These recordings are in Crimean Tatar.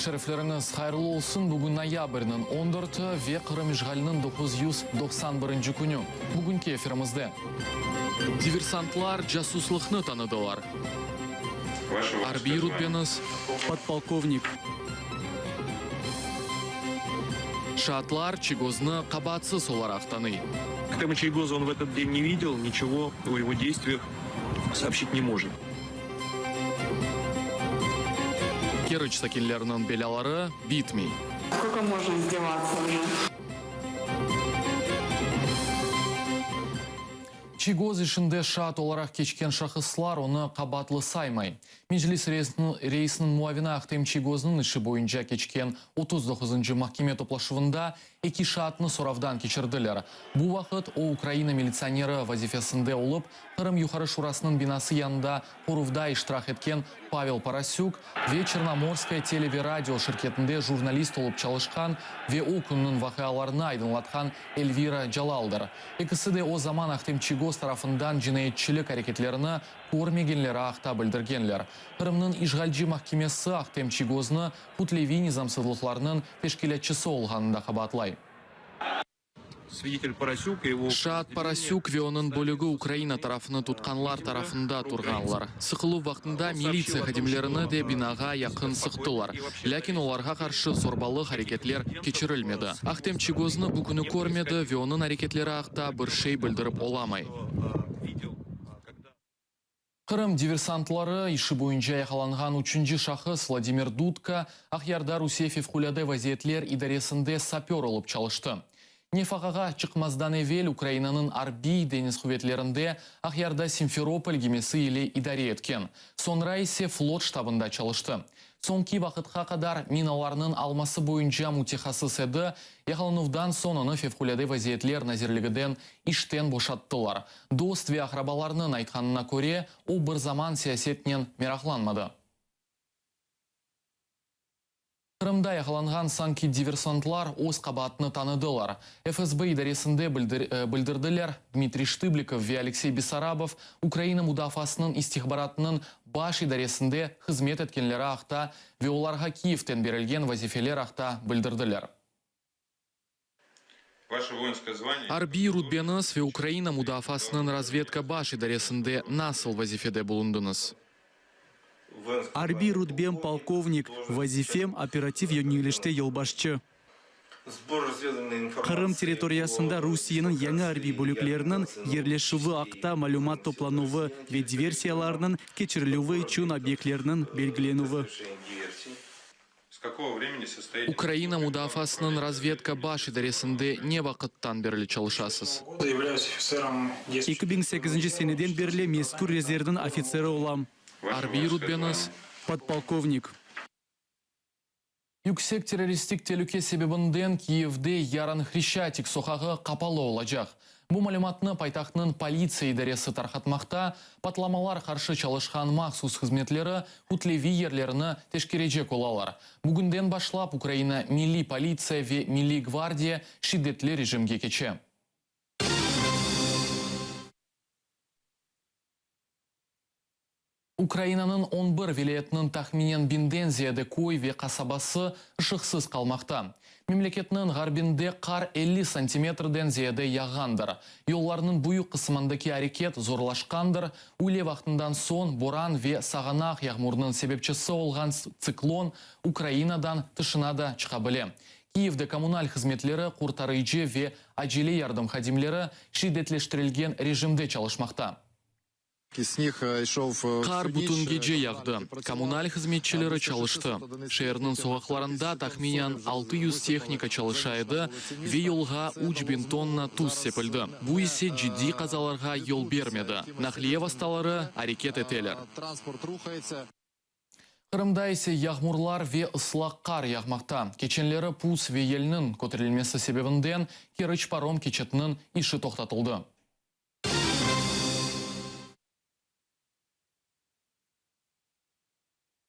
şerifleriñiz hayırlı olsun! Bugün noyabrniñ on dörtü ve Qırım işğaliniñ 991 künü. Bugünki efirimizde. Diversantlar casuslıqnı tanıdılar. Arbiy rutbeñiz? Podpolkovnik. Şaatlar Çiygoznı qabaatsız olaraq tanıy. Ahtem Çiygoza on v etot den ne videl, niçego o ego deystviyah soobşit ne mojet. Keriç sakinleriniñ belâları bitmey. Skolko mojno izdevatsa uje? Çiygoz işinde şaat olaraq keçken şahıslar onı qabaatlı saymay. Meclis reisiniñ muavini Ahtem Çiygoznıñ işi boyunca keçken 39-ncı mahkeme toplaşuvında eki şaatnı soravdan keçirdiler. Bu vaqıt o Ukraina militsioneri vazifesinde olıp, Qırım Yuqarı Şurasınıñ binası yanında qoruvda iştirak etken Pavel Porosük ve Çernomorskoye tele ve radio şirketinde jurnalist olıp çalışqan ve o künniñ vaqialarını aydınlatqan Elvira Calaldır. Ekisi de o zaman Ahtem Çiygoz tarafından cinayetçilik areketlerini körmegenleri aqta bildirgenler. Qırımnıñ işğalci mahkemesi Ahtem Çiygoznı kütleviy nizamsızlıqlarnıñ teşkilâtçısı olğanında qabaatlay. Şaat Porosük ve onıñ bölügi Ukraina tarafını tutqanlar tarafında turğanlar. Sıqıluv vaqtında militsiya hadimlerini de binağa yaqın sıqtılar. Lâkin olarğa qarşı zorbalıq areketler keçirilmedi. Ahtem Çiygoznı bu künü körmedi ve onıñ areketleri aqta bir şey bildirip olamay. Qırım diversantları işi boyunca yaqalanğan üçünci şahıs Vladimir Dudka Aqyarda Rusiye Fevqulâde vaziyetler idaresinde sapör olıp çalıştı. Nefaqağa çıqmazdan evel Ukrainanıñ Arbiy deñiz quvetlerinde Aqyarda Simferopol gemisi ile idare etken, soñra ise flot ştabında çalıştı. Soñki vaqıtqa qadar minalarnıñ alması boyunca mütehassıs edi, yaqalanuvdan soñ onı Fevqulâde vaziyetler nazirligiden işten boşattılar. Dost ve aqrabalarınıñ aytqanına köre, o bir zaman siyasetnen meraqlanmadı. Qırımda yaqalanğan sanki diversantlar öz qabaatını tanıdılar. FSB idaresinde bildirdiler, Dmitriy Ştıblikov ve Aleksey Bessarabov Ukraina mudafaasınıñ istihbaratınıñ baş idaresinde hızmet etkenleri aqta ve olarğa Kiyevden berilgen vazifeler aqta bildirdiler. Arbiy rutbeñiz ve Ukraina mudafaasınıñ razvedka baş idaresinde nasıl vazifede bulundıñız? Arbiy rutbem polkovnik, vazifem operativ yöñelişte yolbaşçı. Qırım territoriyasında Rusiyeniñ yañı arbiy bölükleriniñ yerleşüvi aqta malümat toplanuvı ve diversiyalarnıñ keçirilüvi içün obyektlerniñ belgilenüvi. Ukraina mudafaasınıñ razvedka baş idaresinde ne vaqıttan berli çalışasız? 2008 seneden berli mezkür rezervniñ ofitseri olam. Arbiy rutbeñiz? Podpolkovnik. Yüksek terroristik telüke sebebinden Kiyevde yarın Hreşçatik soqağı qapalı olacaq. Bu malümatnı paytahtnıñ politsiya idaresi tarqatmaqta, patlamalar qarşı çalışqan mahsus hızmetleri kütleviy yerlerini teşkerecek olalar. Bugünden başlap Ukraina Milliy politsiya ve Milliy gvardiya şiddetli rejimge keçe. Ukrainanıñ on bir vilâyetiniñ tahminen biñden ziyade köy ve qasabası ışıqsız qalmaqta. Memleketniñ ğarbinde qar 50 santimetrden ziyade yağğandır. Yollarnıñ büyük qısımındaki areket zorlaşqandır, üyle vaqtından soñ boran ve sağanaq yağmurnıñ sebepçisi olğan tsiklon Ukrainadan tışına da çıqa bile. Kiyevde kommunal hızmetleri, qurtarıcı ve acele yardım hadimleri şiddetleştirilgen rejimde çalışmaqta. Qar bütün gece yağdı, kommunal hızmetçileri çalıştı. Şeerniñ soqaqlarında tahminen 600 tehnika çalışa edi ve yolğa 3000 tonna tuz sepildi, bu ise ciddiy qazalarğa yol bermedi. Naqliye vastaları areket eteler. Qırımda ise yağmurlar ve ıslaq qar yağmaqta. Keçenleri pus ve yelniñ köterilmesi sebebinden Keriç parom keçitiniñ işi toqtatıldı.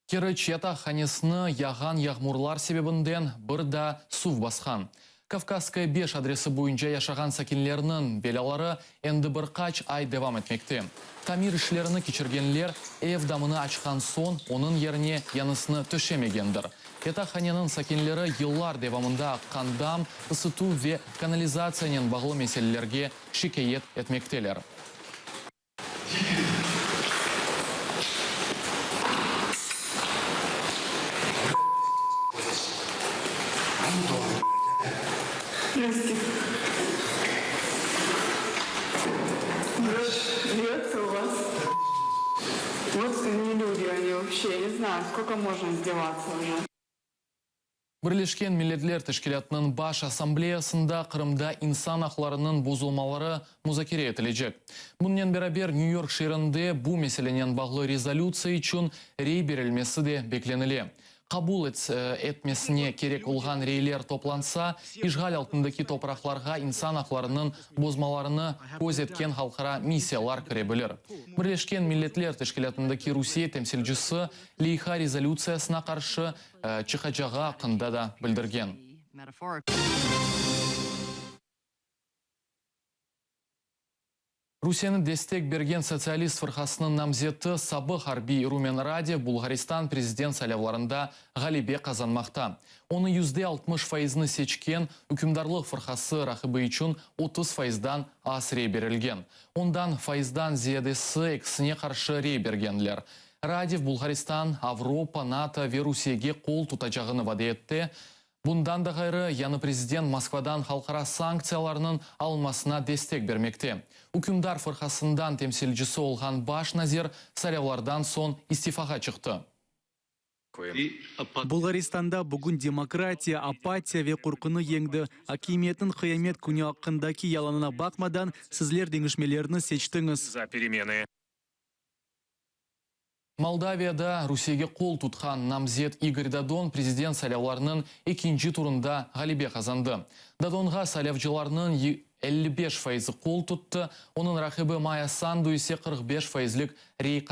Keriç yataqhanesini yağğan yağmurlar sebebinden bir daa suv basqan. Kavkazskaya beş adresi boyunca yaşağan sakinlerniñ belâları endi bir qaç ay devam etmekte. Tamir işlerini keçirgenler ev damını açqan soñ, onıñ yerine yañısını töşemegendir. Yataqhaneniñ sakinleri yıllar devamında aqqan dam, ısıtuv ve kanalizatsiyanen bağlı meselelerge şikâyet etmekteler. Birleşken Milletler Teşkilâtınıñ Baş Assambleyasında Qırımda insan aqlarınıñ bozulmaları muzakere etilecek. Bunnen beraber Nyu-York şeerinde bu meselenen bağlı rezolütsiya içün rey berilmesi de beklenile. Qabul etmesine kerek olğan reyler toplansa, işğal altındaki topraqlarğa insan aqlarınıñ bozmalarını köz etken halqara missiyalar kire bilir. Birleşken Milletler Teşkilâtındaki Rusiye temsilcisi leyha rezolütsiyasına qarşı çıqacağı aqqında da bildirgen. Rusiyeni destek bergen Sotsialist fırqasınıñ namzeti, sabıq arbiy Rumen Radev Bulğaristan prezident saylavlarında ğalebe qazanmaqta. Onı 60% fayızını seçken ükümdarlıq fırqası raqibi içün 30 fayızdan az rey berilgen. Ondan fayızdan ziyadesi ekisine qarşı rey bergenler. Radev Bulğaristan, Avropa, NATO ve Rusiyege qol tutacağını vade etti. Bundan da ğayrı, yañı prezident Moskvadan halqara sanktsiyalarnıñ alınmasına destek bermekte. Ükümdar fırqasından temsilcisi olğan baş nazir saylavlardan soñ istifağa çıqtı. Bulğaristanda bugün demokratiya apatiya ve qorqunı yeñdi. Akimiyetniñ qıyamet künü aqqındaki yalanına baqmadan, sizler deñişmelerni seçtiñiz. Moldaviyada Rusiyege qol tutqan namzet İgor Dodon prezident saylavlarınıñ ekinci turında ğalebe qazandı. Dodonğa saylavcılarnıñ 55 fayızı qol tuttı, onıñ raqibi Maya Sandu ise 45 fayızlik rey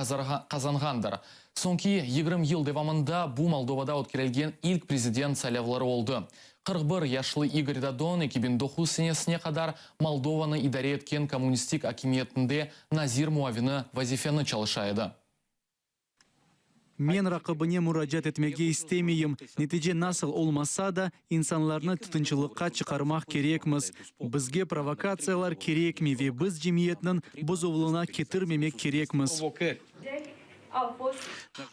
qazanğandır. Soñki 20 yıl devamında bu Moldovada ötkerilgen ilk prezident saylavları oldı. 41 yaşlı İgor Dodon 2009 senesine qadar Moldovanı idare etken kommunistik akimiyetinde nazir muavini vazifeni çalışa edi. Men raqibine muracaat etmege istemeyim. Netice nasıl olmasa da, insanlarnı tınçlıqqa çıqarmaq kerekmiz. Bizge provokatsiyalar kerekmey ve biz cemiyetniñ bozuvlına ketirmemek kerekmiz.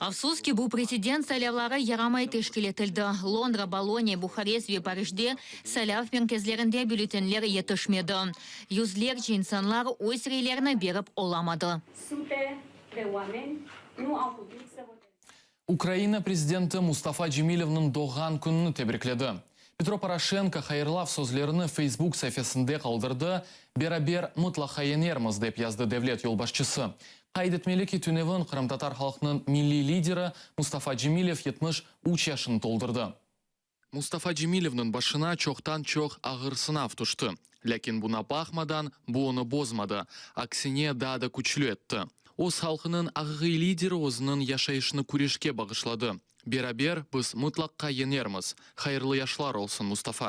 Afsus ki, bu prezident saylavları yaramay teşkil etildi. Londra, Boloniya, Buharest ve Parijde saylav merkezlerinde bülletenler yetişmedi. Yüzlerce insanlar öz reylerini berip olamadı. Ukraina prezidenti Mustafa Cemilevniñ doğğan kününi tebrikledi. Petro Poroşenko hayırlav sözlerini Facebook saifesinde qaldırdı, Beraber mıtlaqa yeñermiz, dep yazdı devlet yolbaşçısı. Qayd etmeli ki, tünevin qırımtatar halqınıñ milliy lideri Mustafa Cemilev 73 yaşını toldurdı. Mustafa Cemilevniñ başına çoqtan-çoq ağır sınav tüşti. Lâkin buna baqmadan, bu onı bozmadı, aksine daa da küçlü etti. Öz halqınıñ aqiqiy lideri özüniñ yaşayışını küreşke bağışladı. Beraber biz mıtlaqqa yeñermiz! Hayırlı yaşlar olsun, Mustafa!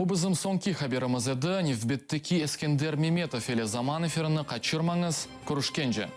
Bu bizim soñki haberimiz edi. Nevbetteki Eskender Memetov ile Zaman efirini qaçırmañız. Körüşkence!